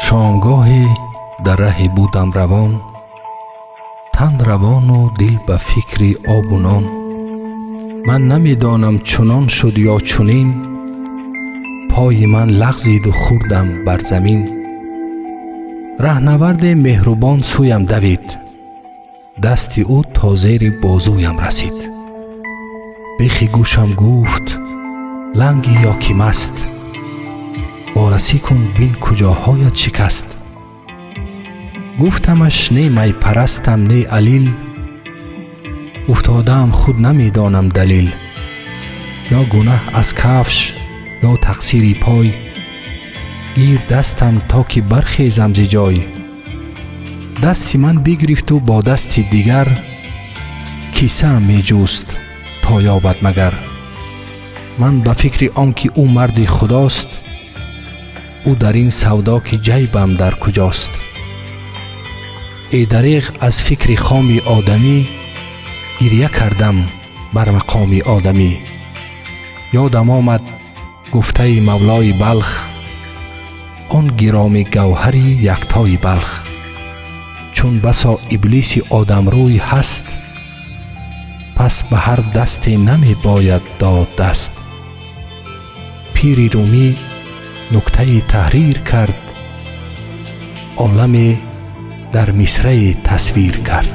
Шомгоҳе дар раҳе будам равон, тан равону дил ба фикри обу нон. Ман намедонам, чунон шуд ё чунин, пои ман лағзиду хӯрдам бар замин. Раҳнаварде меҳрубон сӯям давид, дасти ӯ то зери бозуям расид. Бехи гӯшам гуфт: «Ланги ё ки маст, ворасӣ кун, бин куҷоҳоят шикаст». Гуфтамаш: «Не майпарастам, не алил, уфтодаам, худ намедонам далил. Ё гунаҳ аз кафш, ё тақсири пой, гир дастам, то ки бархезам зи ҷой». Дасти ман бигирифту бо дасти дигар кисаам меҷуст, то ёбад магар. Ман ба фикри он ки ӯ марди худост, ӯ дар ин савдо, ки ҷайбам дар куҷост. Эдареғ аз фикри хоми одамӣ гирья кардам бар мақоми одамӣ. Ёдам омад гуфтаи мавлои Балх, он гироми гавҳари яктои Балх: «Чун басо иблиси одамрӯй ҳаст, пас ба ҳар дасте намебояд дод даст». Пири румӣ нуктаи таҳрир кард, оламе дар мисрае тасвир кард.